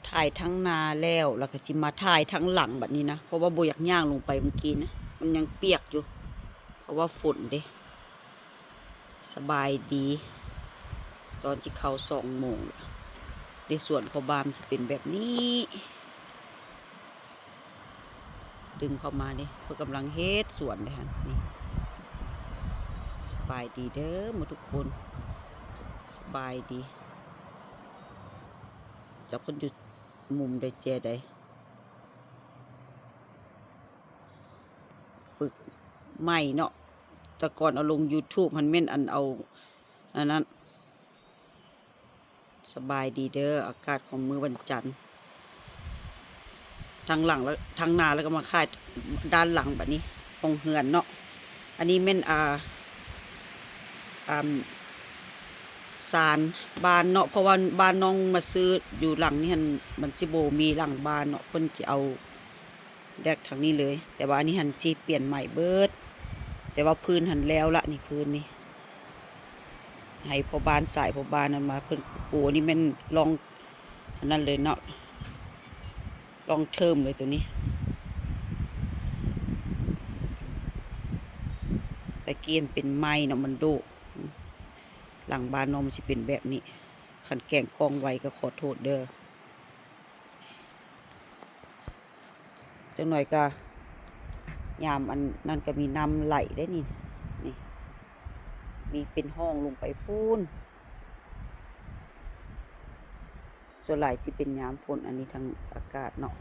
ຖ່າຍທາງໜ້າແລ້ວ ແລ້ວກໍຊິມາຖ່າຍທາງຫຼັງບັດນີ້ນະ ເພາະວ່າບໍ່ຢາກຍ່າງລົງໄປເມື່ອກີ້ນະ ມັນຍັງປຽກຢູ່ ເພາະວ່າຝົນເດ້. ສະບາຍດີ ຕອນຊິເຂົ້າສອງໂມງລະ ໃນສວນພໍ່ບ້ານຊິເປັນແບບນີ້. ດຶງເຂົ້າມາເດ້ ເພິ່ນກຳລັງເຮັດສວນເດ້ຫັ້ນ ນີ້. ສະບາຍດີເດີໝົດທຸກຄົນ ສະບາຍດີ. ຈັກເພິ່ນຢູ່ມຸມໃດແຈໃດ ຝຶກໃໝ່ເນາະ. ແຕ່ກ່ອນເອົາລົງ YouTube ຫັ້ນແມ່ນອັນເອົາອັນນັ້ນ. ສະບາຍດີເດີ ອາກາດຂອງມື້ວັນຈັນ ທາງຫຼັງ ທາງໜ້າ ແລ້ວກໍມາຖ່າຍດ້ານຫຼັງບັດນີ້ ຂອງເຮືອນເນາະ. ອັນນີ້ແມ່ນ ອ່າ ອ່າ ສານບ້ານເນາະ ເພາະວ່າບ້ານນ້ອງມາຊື້ຢູ່ຫຼັງນີ້ຫັ້ນ ມັນຊິບໍ່ມີຫຼັງບ້ານເນາະ ເພິ່ນຊິເອົາ ແດກທາງນີ້ເລີຍ ແຕ່ວ່າອັນນີ້ຫັ້ນຊິປ່ຽນໃໝ່ເບິດ ແຕ່ວ່າພື້ນຫັ້ນແລ້ວລະ ນີ້ພື້ນນີ້ ໃຫ້ພໍ່ບ້ານ ຊາຍພໍ່ບ້ານນັ້ນມາ ເພິ່ນປູ ອັນນີ້ແມ່ນລອງອັນນັ້ນເລີຍເນາະ ລອງເທີມເລີຍໂຕນີ້. ແຕ່ກີ້ມັນເປັນໄມ້ເນາະ ມັນໂດກ ຫຼັງບ້ານນ້ອງມັນຊິເປັນແບບນີ້. ຄັນແກງກ້ອງໄວກໍຂໍໂທດເດີ. ຈັກໜ້ອຍກະ ຍາມອັນນັ້ນກະມີນ້ຳໄຫຼໄດ້ນີ້ ນີ້ ມີເປັນຮ່ອງລົງໄປພຸ້ນ. ສ່ວນຫຼາຍຊິເປັນຍາມຝົນ ອັນນີ້ທາງອາກາດເນາະ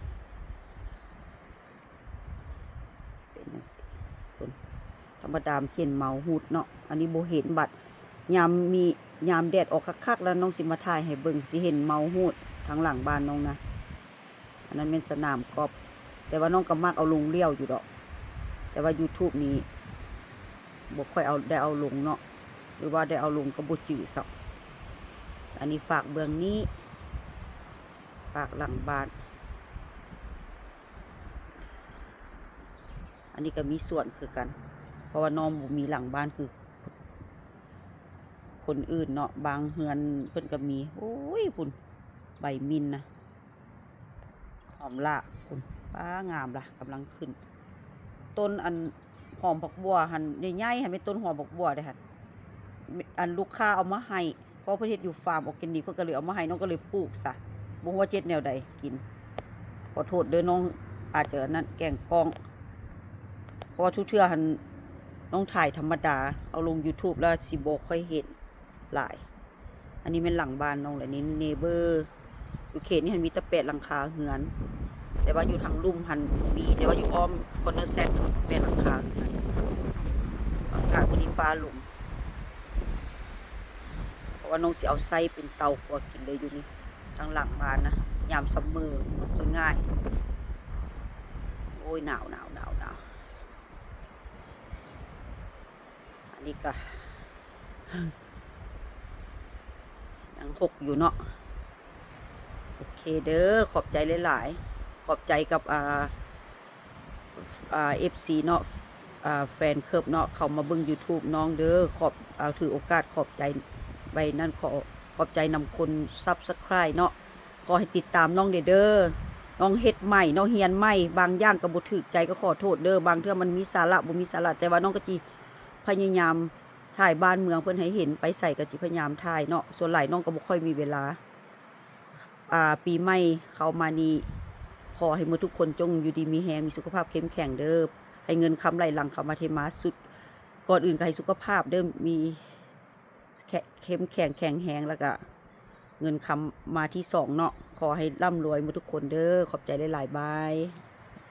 ເປັນຈັ່ງຊີ້ພຸ້ນ. ທຳມະດາມັນຊິເຫັນເມົາຮູດເນາະ ອັນນີ້ບໍ່ເຫັນ. ບັດຍາມມີ ຍາມແດດອອກຄັກໆ ແລ້ວນ້ອງຊິມາຖ່າຍໃຫ້ເບິ່ງ ຊິເຫັນເມົາຮູດທາງຫຼັງບ້ານນ້ອງນະ. ອັນນັ້ນແມ່ນສະໜາມກອບ ແຕ່ວ່ານ້ອງກໍມັກເອົາລົງຫຼຽວຢູ່ດອກ ແຕ່ວ່າ YouTube ນີ້ບໍ່ຄ່ອຍເອົາ ໄດ້ເອົາລົງເນາະ ຫຼືວ່າໄດ້ເອົາລົງກໍບໍ່ຈື່ຊ້ຳ. ອັນນີ້ຝາກເບື້ອງນີ້ ຝາກຫຼັງບ້ານ. ອັນນີ້ກໍມີສວນຄືກັນ ເພາະວ່ານ້ອງບໍ່ມີຫຼັງບ້ານຄືຄົນອື່ນເນາະ ບາງເຮືອນເພິ່ນກໍມີ. ໂອ້ຍ ພຸ້ນ ໃບມິນນະ ຫອມລາກພຸ້ນ ປ້າ ງາມລະ ກຳລັງຂຶ້ນ. ຕົ້ນອັນຫອມຜັກບົ່ວຫັ້ນໃຫຍ່ໆ ຫັ້ນແມ່ນຕົ້ນຫອມຜັກບົ່ວເດ້ຫັ້ນ. ອັນລູກຄ້າເອົາມາໃຫ້ ເພາະເພິ່ນເຮັດຢູ່ຟາມອໍແກນິກ ເພິ່ນກໍເລີຍເອົາມາໃຫ້ ນ້ອງກໍເລີຍປູກຊະ. ບໍ່ຮູ້ວ່າຈະເຮັດແນວໃດກິນ. ຂໍໂທດເດີ ນ້ອງອາດຈະອັນນັ້ນ ແກງກ້ອງ ເພາະວ່າທຸກເທື່ອຫັ້ນ ນ້ອງຖ່າຍທຳມະດາ ເອົາລົງ YouTube ແລ້ວຊິບໍ່ຄ່ອຍເຫັນຫຼາຍ. ອັນນີ້ແມ່ນຫຼັງບ້ານນ້ອງແຫຼະ ນີ້ neighbor ຢູ່ເຂດນີ້ຫັ້ນມີແຕ່ແປດຫຼັງຄາເຮືອນ ແຕ່ວ່າຢູ່ທາງລຸ່ມຫັ້ນມີ ແຕ່ວ່າຢູ່ອ້ອມ corner set ຫັ້ນແປດຫຼັງຄາເຮືອນ. ອາກາດມື້ນີ້ຟ້າລົມ ເພາະວ່ານ້ອງຊິເອົາໃຊ້ເປັນເຕົາຄົວກິນເລີຍຢູ່ນີ້ ທາງຫຼັງບ້ານນະ. ຍາມ summer ມັນຄ່ອຍງ່າຍ. ໂອ້ຍ ໜາວ ໜາວ ໜາວ ໜາວ. ອັນນີ້ກະຍັງຫົກຢູ່ເນາະ. ໂອເຄເດີ ຂອບໃຈຫຼາຍໆ ຂອບໃຈກັບ ອ່າ ອ່າ ເອັຟຊີເນາະ ອ່າ ແຟນເຄີບເນາະ ເຂົ້າມາເບິ່ງ YouTube ນ້ອງເດີ. ຂອບ ອ່າ ຖືໂອກາດຂອບໃຈໃບນັ້ນ ຂໍຂອບໃຈນຳຄົນ subscribe ເນາະ. ຂໍໃຫ້ຕິດຕາມນ້ອງແດ່ເດີ ນ້ອງເຮັດໃໝ່ ນ້ອງຮຽນໃໝ່ ບາງຢ່າງກໍບໍ່ຖືກໃຈກໍຂໍໂທດເດີ. ບາງເທື່ອມັນມີສາລະ ບໍ່ມີສາລະ ແຕ່ວ່ານ້ອງກໍຊິພະຍາຍາມຖ່າຍບ້ານເມືອງເພິ່ນໃຫ້ເຫັນ ໄປໃສກໍຊິພະຍາຍາມຖ່າຍເນາະ. ສ່ວນຫຼາຍນ້ອງກໍບໍ່ຄ່ອຍມີເວລາ. ອ່າ ປີໃໝ່ເຂົ້າມານີ້ ຂໍໃຫ້ໝົດທຸກຄົນຈົ່ງຢູ່ດີມີແຮງ ມີສຸຂະພາບເຂັ້ມແຂງເດີ ໃຫ້ເງິນຄຳໄຫຼຫຼັງເຂົ້າມາເທມາ. ສຸດ ກ່ອນອື່ນກໍໃຫ້ສຸຂະພາບເດີ ມີ ແຂ- ເຂັ້ມແຂງແຂງແຮງ ແລ້ວກະເງິນຄຳມາທີສອງເນາະ. ຂໍໃຫ້ລ່ຳລວຍໝົດທຸກຄົນເດີ. ຂອບໃຈຫຼາຍໆ ບາຍ.